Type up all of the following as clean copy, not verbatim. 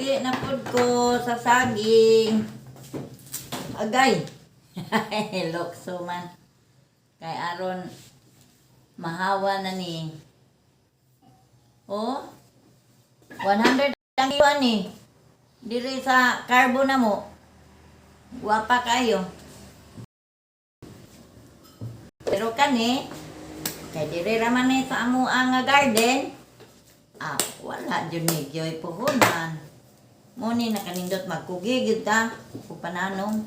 Bati na pud ko sa saging. Agay. Lokso man. Kay aron mahawa na ni. Oh. 100 ang iwan ni. Diri sa carbo na mo. Guwapa kayo. Pero kani, kay diri ra man ni sa amo ang garden. Ah, wala jud ni gyoy puhunan. Mo ni nakanindot magkugi gyud ta ug pananom.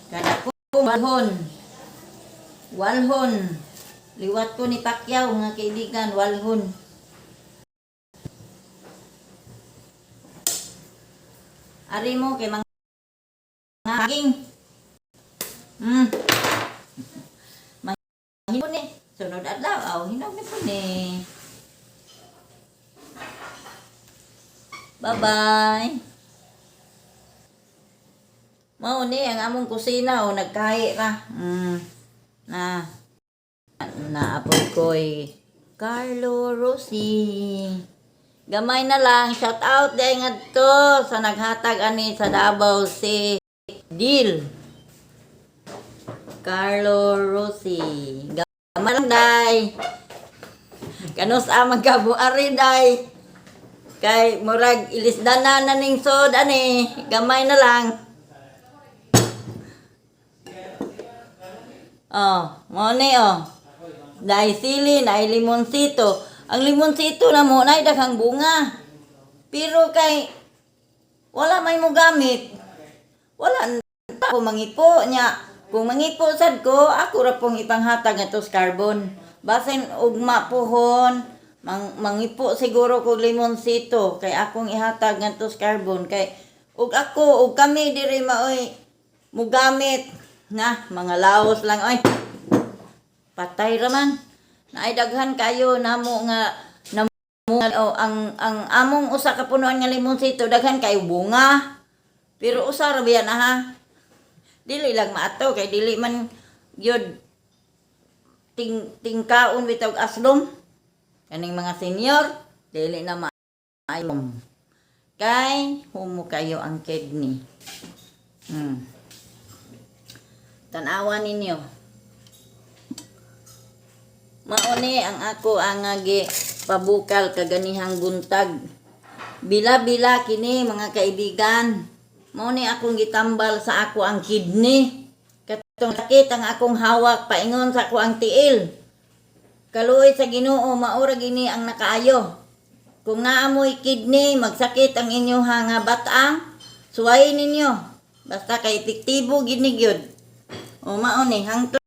Kada ko walhon. Walhon. Liwat ko ni Pacquiao, mga kaibigan, walhon. Ari mo kay mga haging. Mahimo ni. Sunod adlaw, aw hinog ni po ni. Bye-bye. Mao ni ang among kusina o nagkahi ra. Na naapod ko'y Carlo Rossi. Gamay na lang, shout out dahil ngadto sa naghatag ani sa Davao si Deal. Carlo Rossi. Gamay lang, day. Kanus amang kabuari, day. Kay murag ilisdana na ning sod ani, gamay na lang. Oh, mo ni oh. Dahil sili, naay limonsito. Ang limonsito na mo, naay daghang bunga. Pero kay wala may mo gamit. Wala ko mangipo nya. Kung mangipo sad ko, ako ra pong ipanghatag ngadto sa carbon. Basin ugma puhon, mangipo siguro kog limonsito kay akong ihatag ngadto sa carbon kay ug ako ug kami diri maoy mugamit na mga laos lang oy. Patay ra man. Naay daghan kayo namo nga namo oh, ang among usa ka punuan nga limonsito daghan kayo bunga. Pero usa ra biya na ha. Dili lang maato kay dili man gyud ting tingkaon bitaw aslom. Kaning mga senior dili na maayo. Kay humo kayo ang kidney. Tan-awa ninyo. Mauni ang ako ang gi pabukal kaganihang buntag. Bila-bila kini, mga kaibigan. Mao ni akong gitambal sa ako ang kidney. Katong sakit ang akong hawak paingon sa ako ang tiil. Kaluoy sa Ginoo, maura gini ang nakaayo. Kung naamoy kidney, magsakit ang inyong nga batang, suwayin ninyo. Basta kay epektibo gini gyud. O mao ni hangtod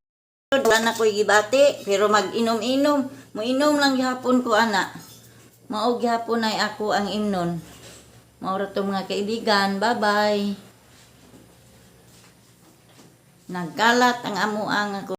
wala na ko'y gibati, pero mag-inom-inom. Muinom lang gihapon ko ana. Mao gihapon ay ako ang imnon. Mao ra to, mga kaibigan. Bye-bye. Nagkalat ang amo ang ako.